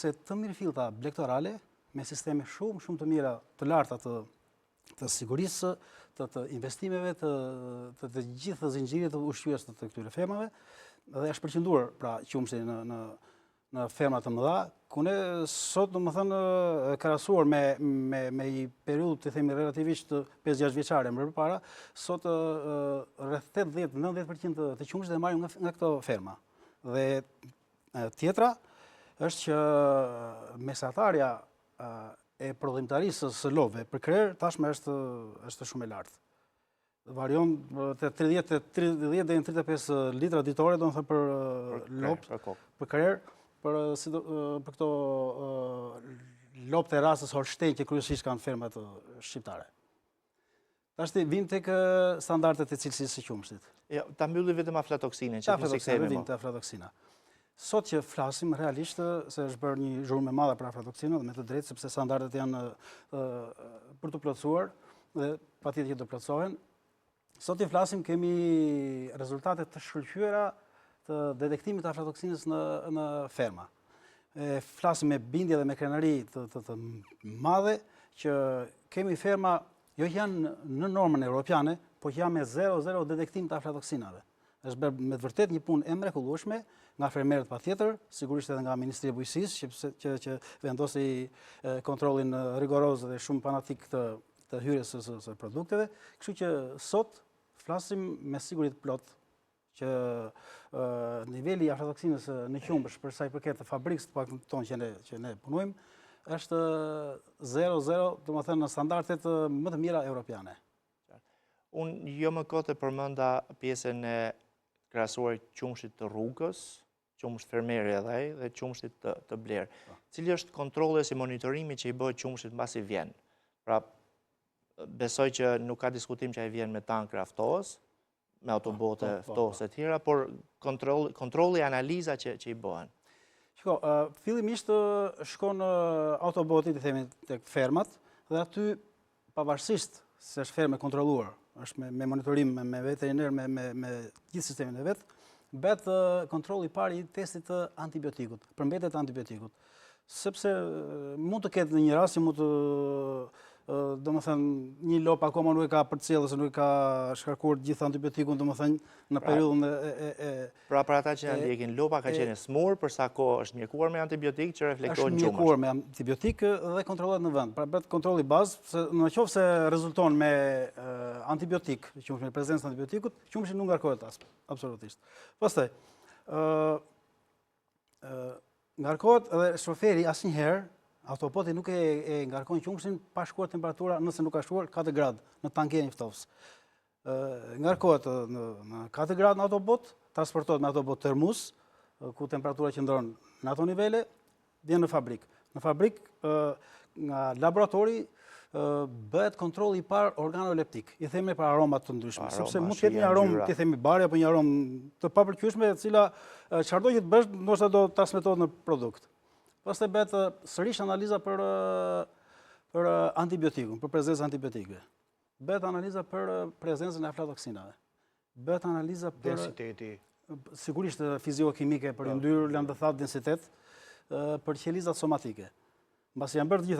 Komplekse të mirëfillta blegtorale me sisteme shumë shumë të mira të larta të të sigurisë, të të investimeve, të të, të gjithë zinxhirit të ushqyes të, të këtyre fermave dhe është përqendruar pra qumështi në në në ferma të mëdha, ku ne sot domethënë krahasuar me me me një periudhë të themi relativisht 5-6 vjeçare më përpara, sot rreth 80-90% të, të qumështit e marrim nga nga këto ferma. Dhe tjetra është që mesatarja e prodhimtarisë së lopëve për krerë tashmë është është shumë e lartë. Varion te 30 te 30 deri në 35 litra ditore, domethënë për lopë, për, për krerë, për si do, për këto lopët e rasës Holstein që kryesisht kanë fermat shqiptare. Tashti vim tek standardet e cilësisë së qumështit. Jo, ta mbyllim vetëm aflatoksinën, që mos i kthehemi më. Te aflatoksina. Sot që flasim realisht se është bërë një zhurmë e madhe për aflatoksinën dhe me të drejtë sepse standardet janë për t'u plotësuar dhe patjetër që do plotësohen. Sot që flasim kemi rezultate të shkëlqyera të detektimit të aflatoksinës në në ferma. E flasim me bindje dhe me krenari të të, të madhe që kemi ferma jo që janë në normën europiane, po që janë me 0-0 detektim të aflatoksinave. Është bërë me të vërtetë një punë e mrekullueshme nga fermerët patjetër, sigurisht edhe nga Ministria e Bujqësisë që që që vendosi kontrollin rigoroz dhe shumë fanatik të të hyrjes së, së, së produkteve, kështu që sot flasim me siguri të plotë që niveli i aflatoksinës në qumësht për sa i përket të fabrikës të paktën tonë që ne që ne punojmë është 0-0, domethënë në standardet më të mira europiane. Unë jo më kot e përmenda pjesën e krahasuar qumështit të rrugës, qumësht fermeri edhe ai dhe qumështit të, të blerë. Po. Cili është kontrolli ose monitorimi që i bëhet qumështit mbasi vjen? Pra, besoj që nuk ka diskutim që ai vjen me tankra ftohës, me autobote po, po, po, ftohës e tjera, por kontrolli, kontrolli analiza që, që i bëhen. Shiko, fillimisht shkon autoboti, të themi, tek fermat, dhe aty pavarësisht se është fermë e kontrolluar, është me, me monitorim, me, me veteriner, me, me, me gjithë sistemin e vet, bëhet kontrolli i parë i testit të antibiotikut, përmbajtjes të antibiotikut. Sepse mund të ketë në një rast që mund të domethënë, një lopë akoma nuk e ka përcjellë ose nuk e ka shkarkuar gjithë antibiotikun, domethënë, në pra, periudhën e, e, e Pra për ata që na ndjekin, lopa ka qenë e sëmurë, për sa kohë është mjekuar me antibiotik që reflektohet në qumësht. Është mjekuar me antibiotik dhe kontrollohet në vend. Pra bëhet kontrolli bazë, se në qoftë se rezulton me antibiotik, qumësht me prezencë të antibiotikut, qumështi nuk ngarkohet as, absolutisht. Pastaj, ë ngarkohet dhe shoferi asnjëherë autoboti nuk e, e ngarkon qumështin pa shkuar temperatura nëse nuk ka shkuar 4 gradë në tankierin ftohës. Ngarkohet në, në 4 gradë në autobot, transportohet me autobot termus, ku temperatura qëndron në ato nivele, vjen në fabrikë. Në fabrikë, nga laboratori, bëhet kontrolli i parë organoleptik, i themi për aromat të ndryshme, sepse mund të ketë një aromë, të themi bari apo një aromë të papëlqyeshme, e cila çfarëdo që të bësh, ndoshta do të transmetohet në produkt. Pastaj bëhet sërish analiza për për antibiotikun, për prezencën e antibiotikëve. Bëhet analiza për prezencën e aflatoksinave. Bëhet analiza për densiteti. Sigurisht fiziko-kimike për po. yndyrë, lëndë të thatë, densitet, për qelizat somatike. Mbasi janë bërë të gjitha